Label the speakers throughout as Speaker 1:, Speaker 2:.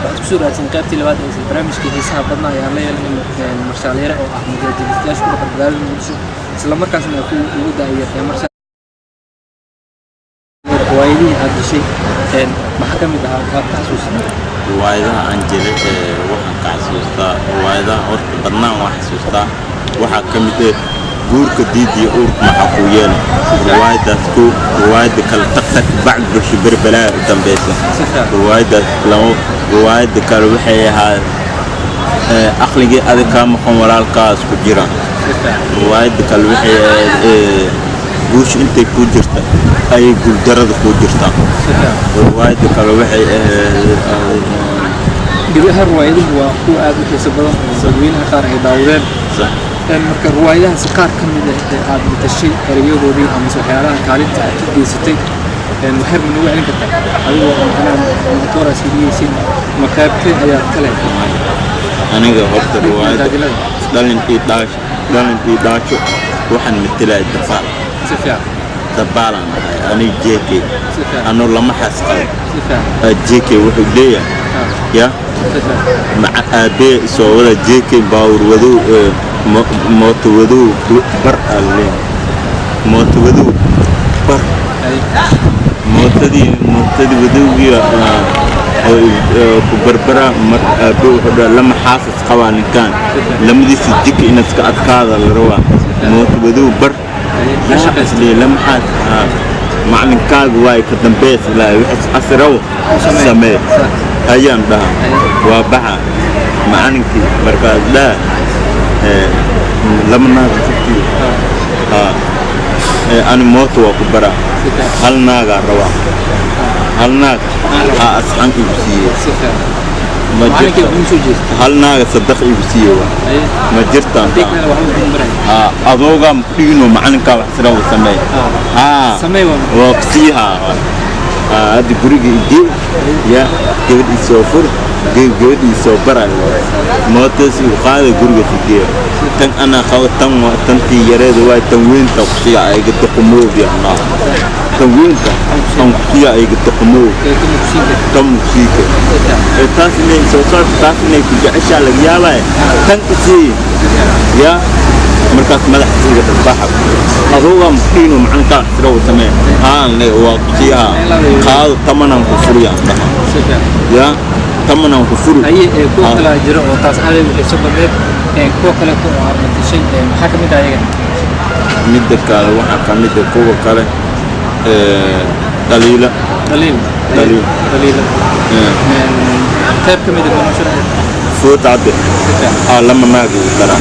Speaker 1: Waxaad kusoo raadsan qaybtii labaad ee barnaamijkii xiisaha badnaa ayaan la yeelanay Marshaal Yare oo ah majaajiilistayaasha ku dhaqan magaalada Muqdisho, isla markaasna ku ugu daayartay. Marshaal, riwaayadihii aad dishay maxaa ka mid ahaa waad ka xasuusatay?
Speaker 2: Riwaayadaha aan jiray ee waxaan ka xasuustaa, riwaayadaha horta badnaan waan xasuustaa. Waxaa ka mid ah Guurka Diidiya Uurka Maxaa Kuu Yeelay, riwaayadaas ko. Riwaayadda kale Taqtag Bacd Bulsho Berbalaa u dambaysa. Riwaayadaas labo. Riwaayadda kale waxay ahaa Aqligii Adig Kaa Maqan Walaalkaas Ku Jira. Riwaayadda kale waxay ahayd Guusha Intay Kuu Jirta Ayay Guuldarada Kuu Jirtaa. Riwaayadda kale waxay ahayd
Speaker 1: Gebi ahaan riwaayaduhu waa kuwa aad u xiiso badan oo dadweynaha qaar ay daawadeen. Marka riwaayadahaasi qaar ka mid ah ee aad matashay, erayadoodii amase waxyaalaha kaalinta aad ka geysatay, waxyar ma nagu celin kartaa adigoo macnaha matoora iska dhigaysid ma qaybtee ayaad ka leedahay?
Speaker 2: Aniga horta riwaayadda Dhalin iyo Dhaasho, Dhalin iyo Dhaasho, waxaan matelaya dabaal.
Speaker 1: Si fiican.
Speaker 2: Dabaalaan ahay aniga JK.
Speaker 1: Si fiican.
Speaker 2: Anuu lama xaas qabo.
Speaker 1: Si fiican.
Speaker 2: JK wuxuu leeyahay ya
Speaker 1: Si fiican.
Speaker 2: Maca aabee soo wada JK baawur wadow, mooto wadow bar aa leeyahay, mooto wadow bar. Mootadii wadowgii ku barbara. Marka aabe wuxuu dhaha lama xaasas qabaa ninkaan, lamadiisa jika inaad iska adkaada la rabaa, mooto wadow bar yaa lama xaas macalinkaaga waay ka dambeys ilaa wixis asraw samee ayaan dhaha. Waa baxa macalinkii markaas dhaha lama naag furtiyo ani mooto waa ku baraa, hal naagaa rabaa, hal naag aa asxan igu siiye ma jirta, hal naaga sadaq igu siiye waa ma jirtaan adoogaa makudhigino macalinkaa wax sira u sameey haa waa kusiihaa hadda guriga igee ya gabadh isoo fur, gabadh isoo bara, mootaas igu qaada, guriga igee, tan anaa qabo, tan waa tantii yareeda waay, tan weynta kusiiya ayga doqomoobi anaa, tan weynta aan kusiiya ayga doqomoob tan kusiika taas inay soo socota, taas inay ku jeceshaa laga yaabaya, tan isii ya. Markaas madaxa iga dharbaaxa, adoogaa makudhigino macalinkaa sira u samee haan le waa kusiihaa qaado, tamanaan ku furiya aan dhaha ya tamanaan ku furi.
Speaker 1: Haye, kuwa kale jiro oo taas aaday u xiiso badneed, kuwa kale ku aad matashay maxaa ka mid ah ayaga?
Speaker 2: Midda kale waxaa ka mid ah kuwa kale Dhaliila.
Speaker 1: Dhaliil.
Speaker 2: Dhaliil.
Speaker 1: Dhaliila qayb ka mid ah manoo sharaxay?
Speaker 2: Food Cadde aa lama naag igu dara,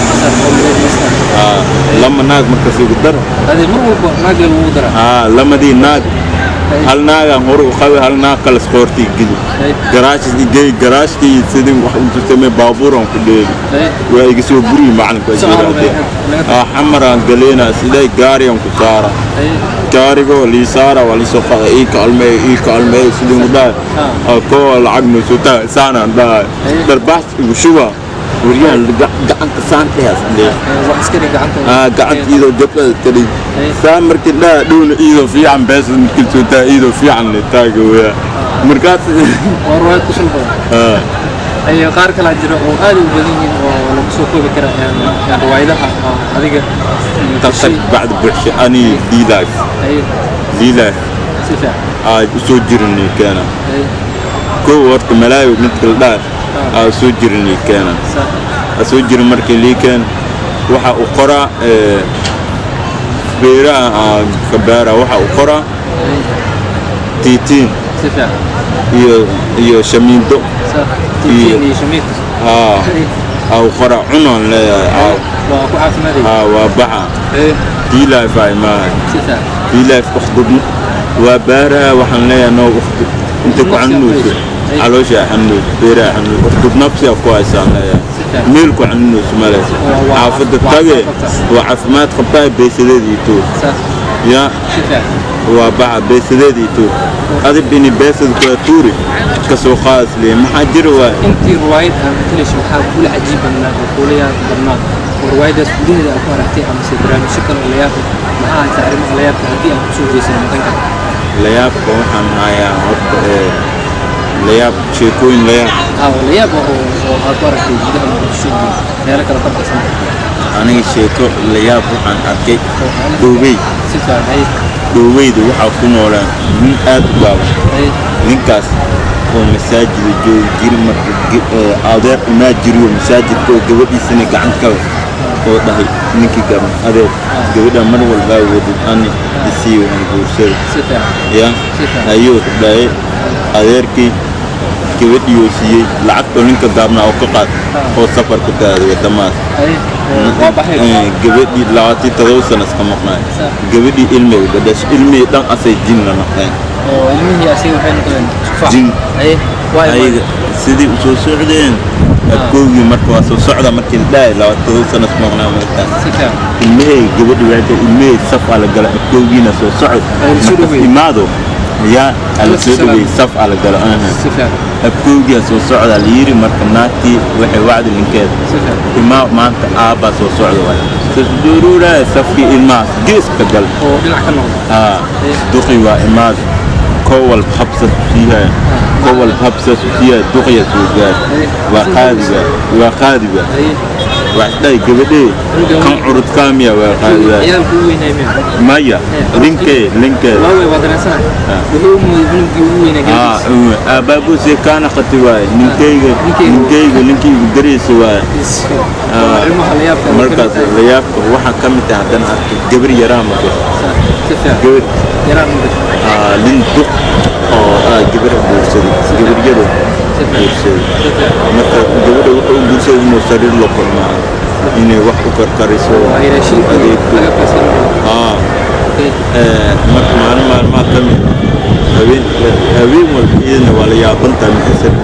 Speaker 2: lama naag markaas igu daro.
Speaker 1: Adi mar walba naag lagu dara?
Speaker 2: Aa, lamadii naag, hal naagaan hore u qabay, hal naag kale isqoortii gidi, garaashis igey, garaashkii sidii wax intu samee baabuuraan ku dheeli, waa iga soo buriyi macalinka, xamaraan galeena siday gaariyaan ku saara, gaarigoo lii saara, waa liisoo qaada, ii kaalmeey, ii kaalmeey sidii u dhahay, koo lacag noo soo tahay saanaan dhahay, darbaax igu shuba waryahan gacanta saan dhehaas lee gacanta iyadoo jabada tali saa markii dhaha dhowna iyadoo fiican beesa markii soo taa iyadoo fiican le taaga weya markaas.
Speaker 1: Waa riwaayad kusal badan. Ayo, qaar kalaa jira oo aad u badan yihiin oo lagu soo koobi kara riwaayadaha adiga?
Speaker 2: Taqtag Bacd Buxshe ani Liilife Liilife
Speaker 1: Si fiican.
Speaker 2: Aa usoo jirinay keena kow horta malaayo midka la dhaha aa usoo jirinay keena aa soo jirin markii lii keen waxa uu qoraa beeraha aa ka beera, waxa uu qoraa tiitiin iyo shamiindo
Speaker 1: iyo
Speaker 2: haa aa u qoraa cunaan leeyahay haa waa baxa Dlife ay maaha Dlife ukhdubno waa beeraha waxaan leeyahay noo ukhdub inta ku canuuso caloosha xanuus beeraha xanuus ukhdub nafsiga ku haysaan leeyahay meel ku canuuso male xaafadda tage waa caafimaad qabtaa beesadeed iyo tuur ya waa baxa beesadeed iyo tuur adib ini beesad kula tuuri ka soo qaadis leeyahay maxaa jira waay.
Speaker 1: Intii riwaayad aad matalayso waxaa kula cajiib badnaa oo kula yaab badnaa oo riwaayadaas gudaheeda aad ku aragtay amase barnaamijyo kale oo la yaab leh, maxaa haysa arrimaha la yaabka haddii aan kusoo jeesano dhanka?
Speaker 2: La yaabka waxaan hayaa horta Layaab, sheekooyin layaab.
Speaker 1: Layaab oo aad ku aragtay gudaha Muqdisho iyo meelo kale ka baxsan.
Speaker 2: Aniga sheeko layaab waxaan arkay Dhoobey.
Speaker 1: Si fiican, haye.
Speaker 2: Dhoobeyda waxaa ku noolaa nin aad u gaaban. Ninkaas oo masaajida joogi jiri, marka adeer imaa jiriyo masaajidka oo gabadhiisana gacan kale oo dhahay ninkii gaaban, "Adeer, gabadha mar walbaa wadid, ani isii, waan guursada."
Speaker 1: Si fiican.
Speaker 2: Ya.
Speaker 1: Si fiican.
Speaker 2: Ayuu dhahay adeerkii, gabadhiiyoo siiyey lacagtoo ninka gaabnaa oo ka qaad oo safar ku taaday waddamaas.
Speaker 1: Haye, oo waa baxay.
Speaker 2: Gabadhii 27 sano iska maqnaay. Gabadhii ilmay dhashay, ilmihii dhan asay jin la noqdeen.
Speaker 1: Oo ilmihii asiga waxay noqdeen tufaax.
Speaker 2: Jin.
Speaker 1: Haye, waay.
Speaker 2: Ayaga sidii u soo socdeen abkoogii, marka waa soo socda markii la dhahay, 27 sano iska maqnaa markaa.
Speaker 1: Si fiican.
Speaker 2: Ilmahey gabadhi waxay tahay ilmahey saf aa la gala, abkoogiina soo socod.
Speaker 1: Ay, la soo
Speaker 2: Markas
Speaker 1: dhaweeyey.
Speaker 2: imaado yaa aa la
Speaker 1: La
Speaker 2: soo
Speaker 1: soo
Speaker 2: dhaweeyey, saf aa la gala, aha.
Speaker 1: Si fiican.
Speaker 2: Abkoogiyaa soo socda la yiri, marka naagtii waxay wacdi ninkeeda,
Speaker 1: Si fiican.
Speaker 2: "Imaa maanta, aabbaa soo socda." Waay sasduruuraya safkii ilmahaas geeska gal.
Speaker 1: Oo dhinac ka noqda.
Speaker 2: Haa, duqi waa imaad, kowal habsas usiihaya, kowal habsas usiihaya, duqya soo gaar, waa qaadiga, waa qaadiga. Waa isdhahay gabadhee kan curudkaamiya, waa qaadiga.
Speaker 1: Ciyaalku u weynay miya?
Speaker 2: Maya, linkee linkee.
Speaker 1: Waa wey, waa dareensanahay. Wuxuu u mooday cunugii ugu weynaa gabadhiisa.
Speaker 2: Aabaabuse kaana qati waaye ninkeyga.
Speaker 1: Ninkeyga.
Speaker 2: Ninkeyga ninkeygu dareysa waaye.
Speaker 1: Arrimaha la yaabka.
Speaker 2: Markaas layaabka waxaa ka mid ah haddana arkay gabar yaraa maqo.
Speaker 1: Si fiican.
Speaker 2: Gabar
Speaker 1: Yaraan ma gasho.
Speaker 2: Nin duq oo gabar guursaday, gabar yaro
Speaker 1: Si fiican.
Speaker 2: guursaday.
Speaker 1: Si fiican.
Speaker 2: Marka gabadha wuxuu u guursaday inuu sariir la kulmaa, inay wax u karkariso.
Speaker 1: Waa raashinka.
Speaker 2: Adeegto.
Speaker 1: Agabkaas
Speaker 2: Haa.
Speaker 1: Okay.
Speaker 2: Marka maalin maalmaha ka mid habeen habeen walba iyadana waa la yaabantahay, maxay sariir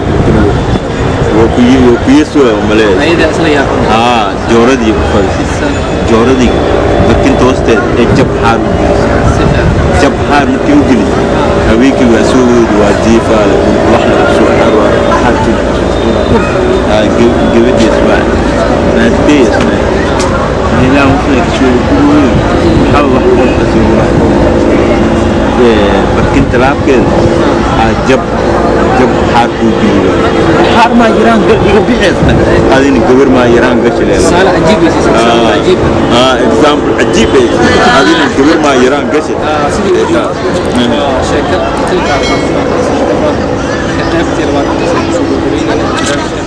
Speaker 2: waa ku waa ku yesuwa maleeya.
Speaker 1: Ayada isla yaaban.
Speaker 2: Haa, jooradii u fadhisay, jooradii barkinta hoosteeda ee jab xaar u gelisay.
Speaker 1: Si fiican.
Speaker 2: Jab xaar markii u gelisay, habeenkii waa soo hoodi, waa jiifaale, waxna u soo xaar xaarkii. Gabadhiis waa naagtees nidaam waxna kasoo kuweyn, waxaa wax qolkasi waa barkinta laabkeeda aa jab jab xaar kuu geliyo, xaar maa yaraan gal iga bixeysna adina, gabar maa yaraan gashi leedahay.
Speaker 1: Tusaale cajiib ah, tusaale cajiib ah.
Speaker 2: Example cajiib ay, adina gabar maa yaraan gashi.
Speaker 1: Sidii u jira waa sheeko tilka marka qaybtii labaad intaas ay kusoo gabagabeynayna barnaamijkan.